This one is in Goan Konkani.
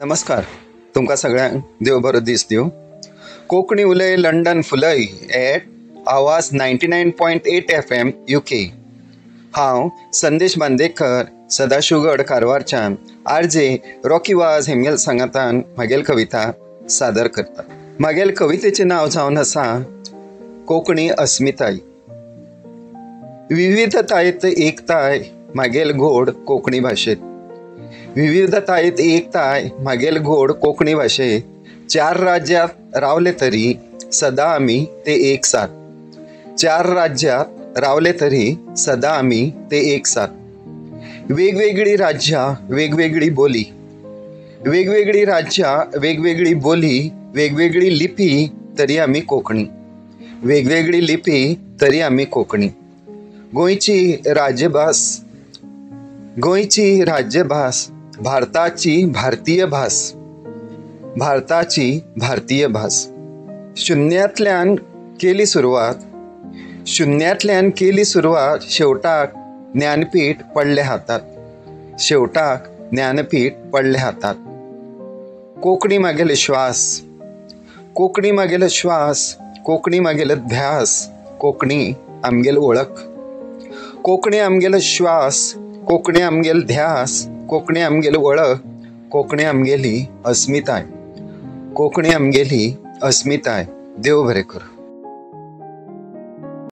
नमस्कार, तुमकां सगळ्यांक देव बरो दीस दिवं. कोंकणी उलय लंडन फुलय एट आवाज 99.8 FM UK. हांव संदेश बांदेकर, सदाशिवगड कारवारच्यान आरजे रॉकी वाज हेमगेल सांगातान म्हागेल कविता सादर करता. म्हागेल कवितेचें नांव जावन आसा कोंकणी अस्मिताय. विविधतायेंत एकताय म्हागेल गोड कोंकणी भाशेंत. विविधतायेंत एकताय म्हागेल गोड कोंकणी भाशेंत. चार राज्यांत रावले तरी सदां आमी ते एक साथ. चार राज्यांत रावले तरी सदां आमी ते एक साथ. वेगवेगळी राज्यां वेगवेगळी बोली, वेगवेगळी राज्यां वेगवेगळी बोली, वेगवेगळी लिपी तरी आमी कोंकणी, वेगवेगळी लिपी तरी आमी कोंकणी. गोंयची राज्यभास, गोंयची राज्यभास भारताची भारतीय भास, भारताची भारतीय भास. शुन्यांतल्यान केली सुरवात, शुन्यांतल्यान केली सुरवात, शेवटाक ज्ञानपीठ पडले हातात, शेवटाक ज्ञानपीठ पडले हातात. कोंकणी म्हागेले श्वास, कोंकणी म्हागेले श्वास, कोंकणी म्हागेले ध्यास, कोंकणी आमगेल वळख. कोंकणी आमगेलो श्वास, कोंकणी आमगेल ध्यास, कोंकणी आमगेल वळख, कोंकणी आमगेली अस्मिताय, कोंकणी आमगेली अस्मिताय. देव बरें करूं.